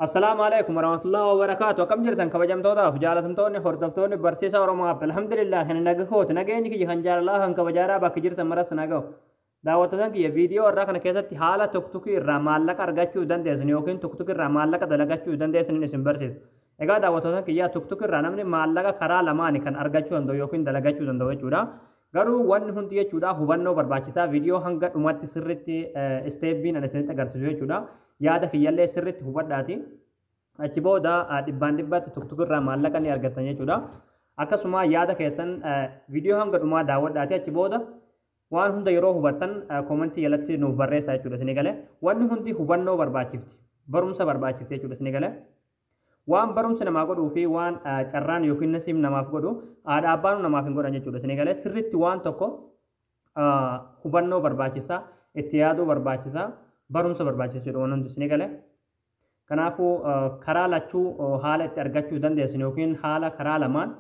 Assalaamu alaikum warahmatullahi wabarakatuh. Akkam jirtan kabajamtootaaf jaalatamtoonni hordoftoonni barsiisa Oromoo App? Alhamdulillah, kan nagahooti. Nageenyi kiyya kan jaalalaa kan kabajaadhaa bakka jirtan maras nagahu. Daawwattoota kiyya, viidiyoo irraa kana keessatti haala tuktukii irraa maallaqa argachuu dandeessan yookiin tuktukii irraa maallaqa dalagachuu dandeessan isin barsiisa. Egaa daawwattoota kiyya, tuktukii irraa namni maallaqa karaa lamaani kan argachuu danda'u yookiin dalagachuu danda'u jechuudha. Garuu wanni hundi jechuudha hubannoo barbaachisaa. Viidiyoo hanga dhumatti sirriitti step iin ani isinitti agarsiisu jechuudha. Yaada kiyyallee sirriitti hubadhaati. Achi booda dhibbaan dhibbatti tuktuk irraa maallaqa ni argattan jechuudha. Akkasuma yaada keessan viidiyoo hanga dhumaa daawwadhaati, achi booda waan hunda yeroo hubattan comment ii jalatti nuuf barreessaa jechuudha isinii galee. Wanni hundi hubannoo barbaachifti. Barumsa barbaachifti jechuudha isinii galee. Waan barumsi namaa godhuu fi waan carraan yookiin nasiib namaaf godhu haadha abbaan namaaf hin godhan jechuudha isinii galee. Sirriitti waan tokko hubannoo barbaachisaa, itti yaaduu barbaachisaa, barumsa barbaachisa jechuudha waan hundi isinii galee. Kanaafuu karaa lachuu haala itti argachuu dandeessan yookiin haala karaa lamaan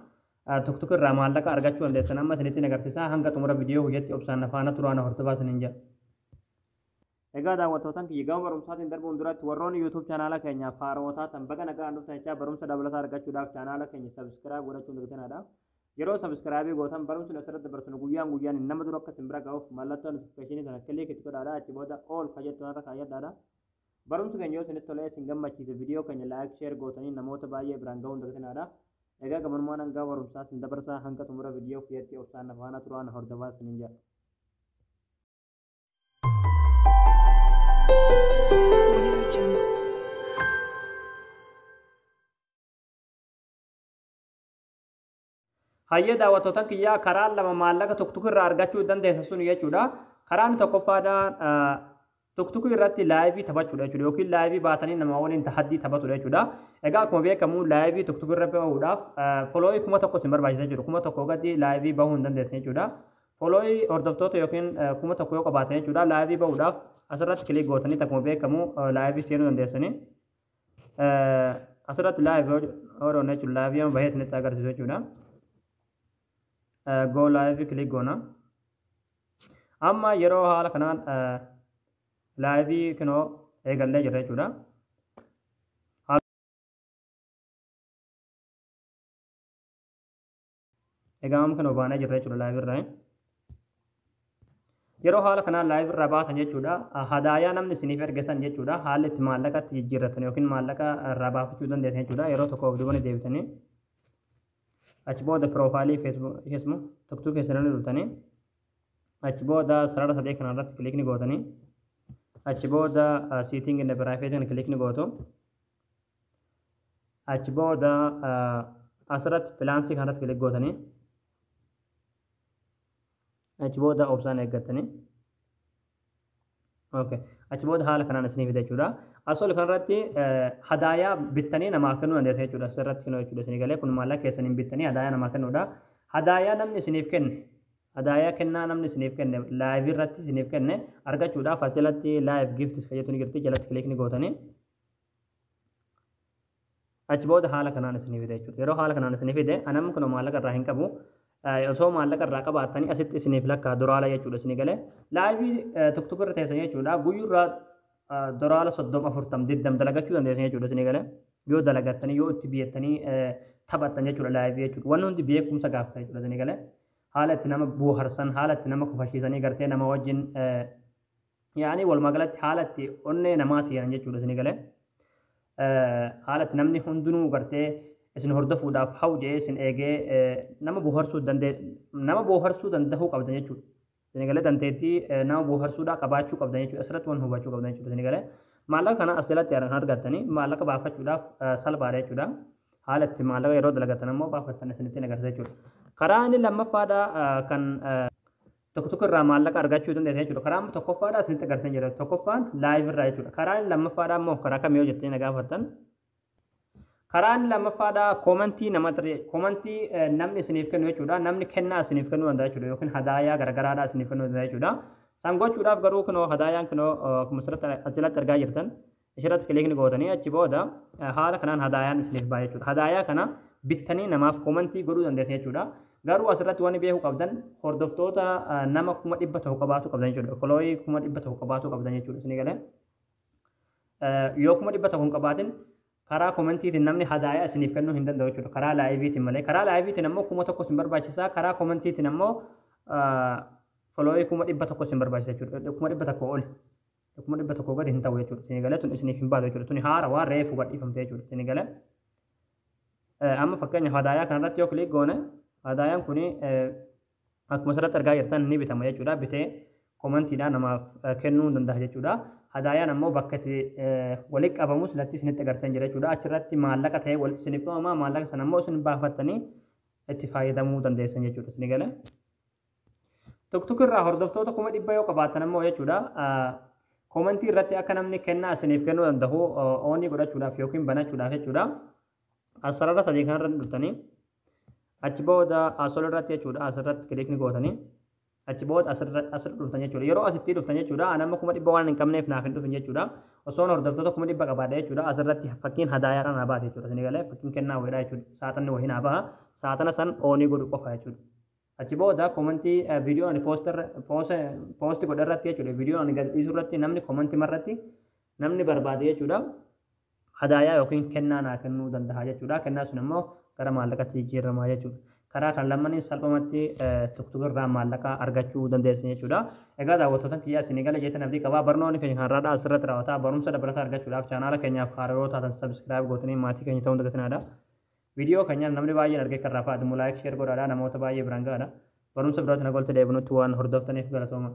tuktuk irraa maallaqa argachuu dandeessan amma isinitti agarsiisa. Hanga xumura viidiyoo guyyatti obsaan faana turaana hordofaa isiniin jedha. Egaa daawwattootaan kiyya, gama barumsaatiin darbuun duratti warroonni YouTube channel a keenyaaf haarawwataa tan baga nagaan dhuftan jechaa, barumsa dabalataa argachuudhaaf channel a keenya subscribe godhachuun dagatinadha. Yeroo subscribe gootan barumsi asirratti dabarsinu guyyaan guyyaan nama dura akka isin bira ga'uuf mallattoo notification ii sana click itti godhaadha, achi booda all kajettu irra kaayyadhaadha. Barumsi keenya yoo isinitti tolee isin gammachiise, viidiyoo keenya like, share gootanii namoota baay'ee biraan ga'uun dagatinadha. Egaa gabanumaan hanga barumsaa isin dabarsaa, hanga xumura viidiyoo kiyyatti obsaan faana turaan hordofaa isiniin jedha. Audio Jungle. Hayyee daawwattootaan kiyyaa, karaa lama maallaqa tuktuk irraa argachuu dandeessa sun jechuudha. Karaan tokkoffaadhaan tuktukii irratti live ii taphachuudha jechuudha yookiin live ii baatanii nama waliin tahaddii taphatudha jechuudha. Egaa akkuma beekamu live ii tuktukii irra bahuudhaaf follow ii 1000 isin barbaachisa jechuudha. 1000 gadi live ii bahuu hin dandeessan jechuudha. Follow ii hordoftoota yookiin 1000 yoo qabaatan jechuudha, live ii bahuudhaaf asirratti click gootanii akkuma beekamu live ii seenuu dandeessanii. Asirratti live yoo dhoonne jechuudha, live ii amma bahee isinitti agarsiisu jechuudha. Go live click goona. Amma yeroo haala kanaan live ii kinoo eegallee jirra jechuudha. Egaa amma kinoo baanee jirra jechuudha live irraa. Yeroo haala kanaan live irraa baatan jechuudha, hadaayaa namni isiniif erge san jechuudha, haalli itti maallaqatti jijjiirratan yookiin maallaqa irraa baafachuu dandeessan jechuudha. Yeroo tokko of duuba ni deebitanii. Achi booda profile ii Facebook tuktuu keessanii dhuftanii, achi booda sarara sadee kana irratti click ni gootanii, achi booda setting and privacy kana click ni gootu. Achi booda asirratti plans ii kanarratti click gootanii, achi booda obsaan eeggattanii. Okay. Achi booda haala kanaan isinii fida jechuudha. As ol kanarratti hadaayaa bittanii namaa kennuu dandeessan jechuudha. Asirratti kennuu jechuudha isinii galee, kun maallaqa keessaniin bittanii hadaayaa namaa kennuudha. Hadaayaa namni isiniif kenne, hadaayaa kennaa namni isiniif kenne, live ii irratti isiniif kenne argachuudhaaf as jalatti live gifts kan jettu ni jirti, jalatti click ni gootanii. Achi booda haala kanaan isinii fide jechuudha. Yeroo haala kanaan isinii fide, anamni kun maallaqa irraa hin qabu. Osoo maallaqa irraa qabaattanii asitti isiniif lakkaa doraala jechuudha isinii galee. Live ii tuktuk irra teessan jechuudha. Guyyuurraa doraala 30, 40, 20 dalagachuu dandeessan jechuudha isinii galee. Yoo dalagattanii, yoo itti biyyatanii taphattan jechuudha live ii jechuudha. Wanni hundi beekumsa gaafata jechuudha isinii galee. Haala itti nama bohaarsan, haala itti nama kofashiisanii gartee nama wajjin yaani walumaa galatti haala itti onnee namaa seenan jechuudha isinii galee. Haala itti namni hundinuu gartee isin hordofuudhaaf hawu jedhee isin eegee nama bohaarsuu danda'e, nama bohaarsuu danda'uu qabdan jechuudha. Isin galee, dandeettii nama bohaarsuudhaa qabaachuu qabdan jechuudha. Asirratti waan hubachuu qabdan jechuudha isin galee. Maallaqa kana as jalatti kan argattanii maallaqa baafachuudhaaf salphaadha jechuudha. Haala itti maallaqa yeroo dalagatan ammoo baafattan isinitti agarsiisa jechuudha. Karaa inni lammaffaadha kan tokko tokko irraa maallaqa argachuu dandeessan jechuudha. Karaa tokkoffaadha isinitti agarsiisan jira. Tokkoffaan live irraa jechuudha. Karaa inni lammaffaadha immoo karaa kam yoo jettanii na gaafattan, karaa inni lammaffaadha comment ii nama, comment ii namni isiniif kennu jechuudha. Namni kennaa isiniif kennuu danda'a jechuudha yookiin hadaayaa garagaraadhaa isiniif kennuu danda'a jechuudha. San gochuudhaaf garuu kunoo hadaayaan kunoo akkuma asirratti as jalatti argaa jirtan ishirratti click ni gootanii, achi booda haala kanaan hadaayaan isiniif ba'a jechuudha. Hadaayaa kana bittanii namaaf comment ii godhuu dandeessan jechuudha. Garuu asirratti wanni beekuu qabdan hordoftoota nama 100,000 qabaachuu qabdan jechuudha. Follow ii 100,000 qabaachuu qabdan jechuudha isinii galee. Yoo 100,000 hin qabaatin Karaa commentiitiin namni hadaayaa isiniif kennuu hin danda'u jechuudha. Karaa liveiitiin malee. Karaa liveiitiin ammoo 1000 isin barbaachisaa. Karaa commentiitiin ammoo followii 100,000 isin barbaachisa jechuudha. 100,000 oli. 100,000 gadi hin ta'u jechuudha. Isin galee tun isiniif hin baatu jechuudha. Tuni haara waan reefu gadhiifamte jechuudha. Isin galee. Amma fakkeenyaaf hadaayaa kanarratti yoo click goone, hadaayaan kuni akkuma asirratti argaa jirtan ni bitama jechuudha. Bitee commentiidhaan namaaf kennuu danda'a jechuudha. Hadaayaan ammoo bakka itti walitti qabamus latti isinitti agarsiisan jira jechuudha. Achirratti maallaqa ta'ee walitti isiniif qabama. Maallaqa sana ammoo isin baafattanii itti fayyadamuu dandeessan jechuudha. Isin galee. TikTok irraa hordoftoota 100,000 yoo qabaattan ammoo jechuudha. Commentii irratti akka namni kennaa isiniif kennuu danda'u onii godhachuudhaaf yookiin banachuudhaaf jechuudha. Asirra sadii kanarra dhuftanii, achi booda asol irratti jechuudha, asirratti clickni gootanii, achi booda asirra dhuftan jechuudha. Yeroo asitti dhuftan jechuudha, ani amma 100,000 waan hin qabneef naaf hin dhufin jechuudha. Osoon hordoftoota 100,000 qabaadha jechuudha. Asirratti fakkiin hadaayaadhaan naa baate jechuudha. Isin galee fakkiin kennaa wayiidha jechuudha. Saaxanni wayii naa baha. Saaxana san onii godhu qofa jechuudha. Achi booda commentii viidiyoo ani post godhe irratti jechuudha. Viidiyoo ani gad dhiisu irratti namni commentii marratti namni barbaade jechuudha. Hadaayaa yookiin kennaa naa kennuu danda'a jechuudha. Kennaa sun immoo gara maallaqatti jijjiiramaa jechuudha. Karaa kan lamaniin salphumatti TikTok irraa maallaqa argachuu dandeessan jechuudha. Egaa daawwattoota kiyyaa, isinii gala jeetan abdii qabaa. Barnoonni keenya kan har'aadhaa asirratti raawwataa. Barumsa dabalataa argachuudhaaf chaanaala keenyaaf haaraa yoo taatan subscribe gootanii maatii keenya ta'uu dagatinaadha. Viidiyoo keenyaan namni baay'een argee kan rafaa adimu like, share godhaadha, namoota baay'ee biraan ga'aadha. Barumsa biraatti na golti deebinutti waan hordoftaniif galatooma.